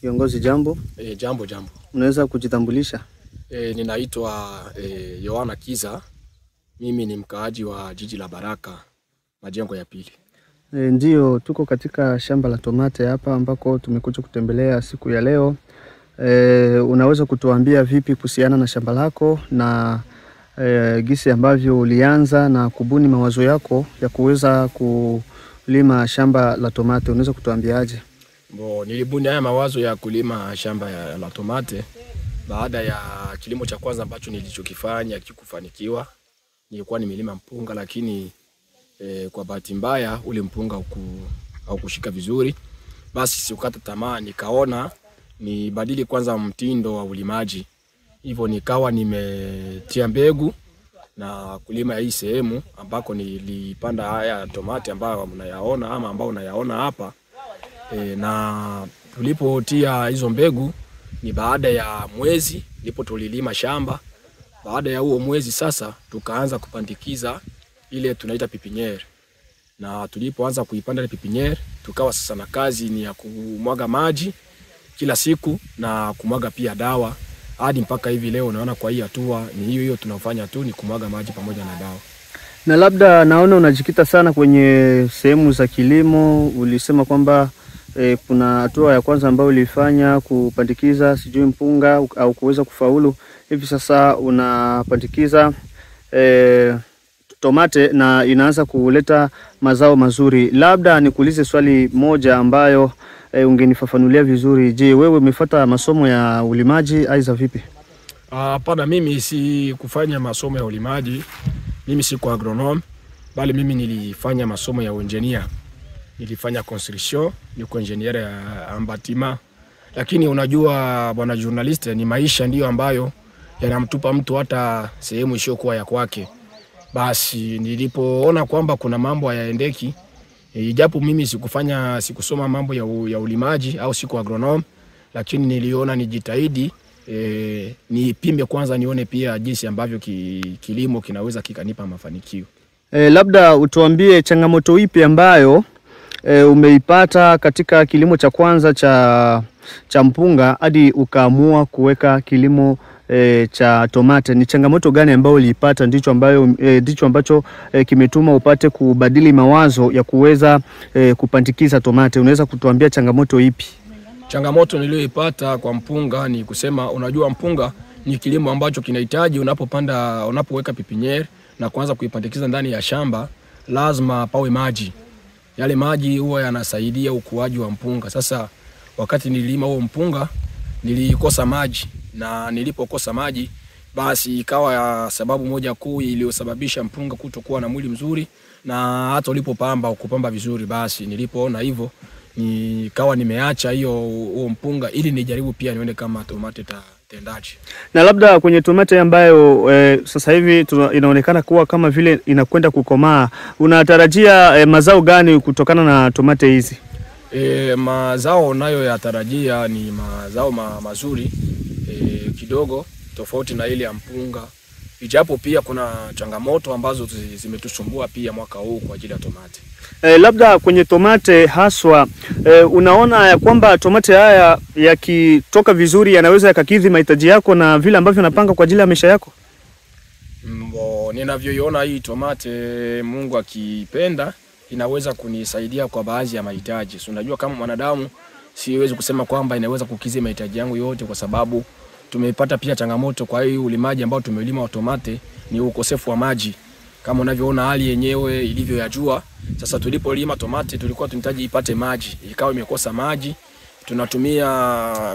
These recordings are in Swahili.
Kiongozi, jambo. Jambo jambo. Unaweza kujitambulisha? Ninaitwa Yohana Kiza. Mimi ni mkaaji wa jiji la Baraka, majengo ya pili. Ndiyo, tuko katika shamba la tomate hapa ambako tumekuja kutembelea siku ya leo. Unaweza kutuambia vipi kuhusiana na shamba lako na gisi ambavyo ulianza na kubuni mawazo yako ya kuweza kulima shamba la tomate? Unaweza kutuambiaje? Nilibuni haya mawazo ya kulima shamba la tomate baada ya kilimo cha kwanza ambacho nilichokifanya kikufanikiwa. Nilikuwa nimelima mpunga, lakini kwa bahati mbaya ule mpunga haukushika vizuri. Basi sikukata tamaa, nikaona nibadili kwanza mtindo wa ulimaji. Hivyo nikawa nimetia mbegu na kulima hii sehemu ambako nilipanda haya tomate ambayo mnayaona ama ambao unayaona hapa. Na tulipotia hizo mbegu ni baada ya mwezi ndipo tulilima shamba. Baada ya huo mwezi sasa tukaanza kupandikiza ile tunaita pipiniere. Na tulipoanza kuipanda ile pipiniere tukawa sasa na kazi ni ya kumwaga maji kila siku na kumwaga pia dawa hadi mpaka hivi leo. Unaona kwa hii hatua ni hiyo hiyo tunafanya tu, ni kumwaga maji pamoja na dawa. Na labda naona unajikita sana kwenye sehemu za kilimo. Ulisema kwamba kuna hatua ya kwanza ambayo ulifanya kupandikiza sijui mpunga au kuweza kufaulu. Hivi sasa unapandikiza tomate na inaanza kuleta mazao mazuri. Labda nikuulize swali moja ambayo ungenifafanulia vizuri. Je, wewe umefuata masomo ya ulimaji aidha vipi? Hapana, mimi si kufanya masomo ya ulimaji. Mimi si kwa agronome, bali mimi nilifanya masomo ya engineer. Nilifanya construction, niko engineer ya bâtiment. Lakini unajua bwana journalist, ni maisha ndiyo ambayo yanamtupa mtu hata sehemu isiyokuwa ya kwake. Basi nilipoona kwamba kuna mambo hayaendeki, ijapo mimi sikusoma mambo ya ulimaji au siku agronome, lakini niliona nijitahidi, nipime kwanza nione pia jinsi ambavyo kilimo kinaweza kikanipa mafanikio. Labda utuambie changamoto ipi ambayo umeipata katika kilimo cha kwanza cha mpunga hadi ukaamua kuweka kilimo cha tomate. Ni changamoto gani ambayo uliipata ndicho ambacho kimetuma upate kubadili mawazo ya kuweza kupandikiza tomate? Unaweza kutuambia changamoto ipi? Changamoto niliyoipata kwa mpunga ni kusema, unajua mpunga ni kilimo ambacho kinahitaji unapopanda, unapoweka pipiniere na kuanza kuipandikiza ndani ya shamba, lazima pawe maji. Yale maji huwa yanasaidia ukuaji wa mpunga. Sasa wakati nililima huo mpunga nilikosa maji, na nilipokosa maji basi ikawa sababu moja kuu iliyosababisha mpunga kutokuwa na mwili mzuri, na hata ulipopamba ukupamba vizuri. Basi nilipoona hivyo nikawa nimeacha hiyo huo mpunga ili nijaribu pia nione kama tomate tendaje. Na labda kwenye tomate ambayo sasa hivi inaonekana kuwa kama vile inakwenda kukomaa, unatarajia mazao gani kutokana na tomate hizi? Mazao nayo yatarajia ni mazao mazuri, kidogo tofauti na ile ya mpunga, ijapo pia kuna changamoto ambazo zimetusumbua pia mwaka huu kwa ajili ya tomate. Labda kwenye tomate haswa, unaona ya kwamba tomate haya yakitoka vizuri yanaweza yakakidhi mahitaji yako na vile ambavyo unapanga kwa ajili ya maisha yako? Ninavyoiona hii tomate, Mungu akipenda, inaweza kunisaidia kwa baadhi ya mahitaji. So, unajua kama mwanadamu siwezi kusema kwamba inaweza kukidhi mahitaji yangu yote, kwa sababu tumepata pia changamoto kwa hii ulimaji ambao tumelima wa tomate ni ukosefu wa maji. Kama unavyoona hali yenyewe ilivyo ya jua. Sasa tulipolima tomate tulikuwa tunahitaji ipate maji, ikawa imekosa maji. Tunatumia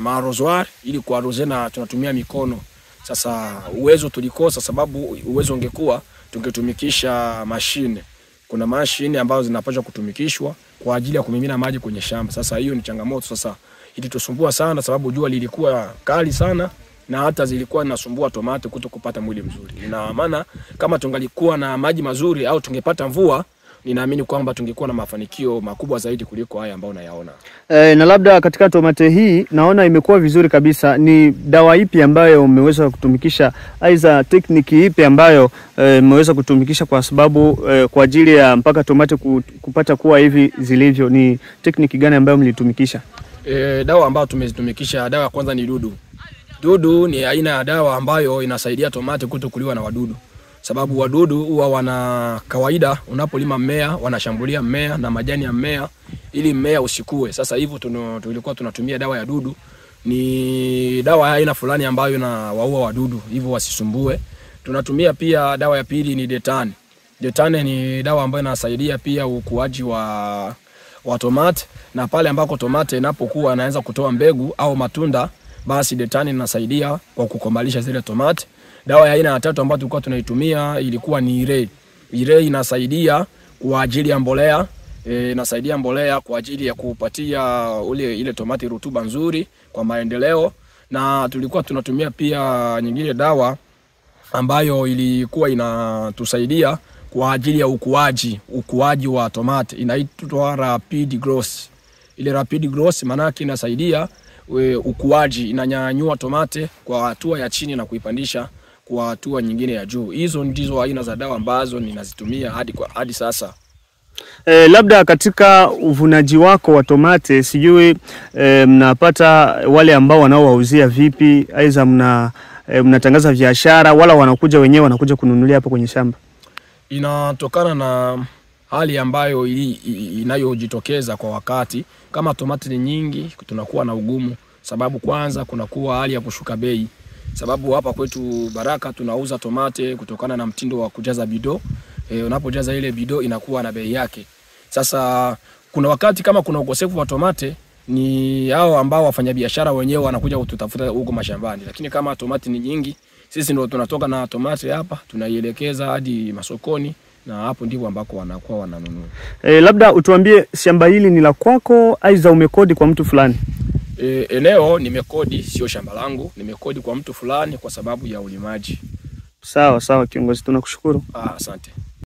marozoar ili kuarose na tunatumia mikono. Sasa uwezo tulikosa, sababu uwezo ungekuwa tungetumikisha mashine. Kuna mashine ambazo zinapaswa kutumikishwa kwa ajili ya kumimina maji kwenye shamba. Sasa hiyo ni changamoto. Sasa ilitusumbua sana sababu jua lilikuwa kali sana na hata zilikuwa zinasumbua tomate kutokupata mwili mzuri. Ina maana kama tungalikuwa na maji mazuri au tungepata mvua, ninaamini kwamba tungekuwa na mafanikio makubwa zaidi kuliko haya ambayo unayaona. Na labda katika tomate hii naona imekuwa vizuri kabisa. Ni dawa ipi ambayo umeweza kutumikisha, aidha tekniki ipi ambayo umeweza kutumikisha kwa sababu kwa ajili ya mpaka tomate kupata kuwa hivi zilivyo? Ni tekniki gani ambayo mlitumikisha? Dawa ambayo tumezitumikisha, dawa ya kwanza ni dudu. Dudu ni aina ya dawa ambayo inasaidia tomate kutokuliwa na wadudu. Sababu wadudu huwa wana kawaida, unapolima mmea wanashambulia mmea na majani ya mmea ili mmea usikue. Sasa hivyo tulikuwa tunatumia dawa ya dudu. Ni dawa ya aina fulani ambayo inawaua wadudu hivyo wasisumbue. Tunatumia pia dawa ya pili ni detane. Detane ni dawa ambayo inasaidia pia ukuaji wa tomate, na pale ambako tomate inapokuwa inaanza kutoa mbegu au matunda, basi detane inasaidia kwa kukomalisha zile tomate. Dawa ya aina ya tatu ambayo tulikuwa tunaitumia ilikuwa ni ire. Ire inasaidia kwa ajili ya mbolea, inasaidia mbolea kwa ajili ya kupatia ile tomate rutuba nzuri kwa maendeleo. Na tulikuwa tunatumia pia nyingine dawa ambayo ilikuwa inatusaidia kwa ajili ya ukuaji wa tomate, inaitwa rapid growth. Ile rapid growth maana yake inasaidia ukuaji, inanyanyua tomate kwa hatua ya chini na kuipandisha kwa hatua nyingine ya juu. Hizo ndizo aina za dawa ambazo ninazitumia hadi sasa. Labda katika uvunaji wako wa tomate, sijui mnapata wale ambao wanaowauzia vipi, aidha mnatangaza biashara wala wanakuja wenyewe wanakuja kununulia hapo kwenye shamba? Inatokana na hali ambayo inayojitokeza kwa wakati. Kama tomate ni nyingi tunakuwa na ugumu, sababu kwanza kunakuwa hali ya kushuka bei. Sababu hapa kwetu Baraka tunauza tomate kutokana na mtindo wa kujaza bido. Unapojaza ile bido inakuwa na bei yake. Sasa kuna wakati kama kuna ukosefu wa tomate, ni hao ambao wafanyabiashara wenyewe wanakuja kututafuta huko mashambani. Lakini kama tomate ni nyingi, sisi ndio tunatoka na tomate hapa tunaielekeza hadi masokoni, na hapo ndipo ambako wanakuwa wananunua. Labda utuambie shamba hili ni la kwako aidha umekodi kwa mtu fulani? Eneo nimekodi, sio shamba langu, nimekodi kwa mtu fulani kwa sababu ya ulimaji. Sawa sawa kiongozi, tunakushukuru. Asante.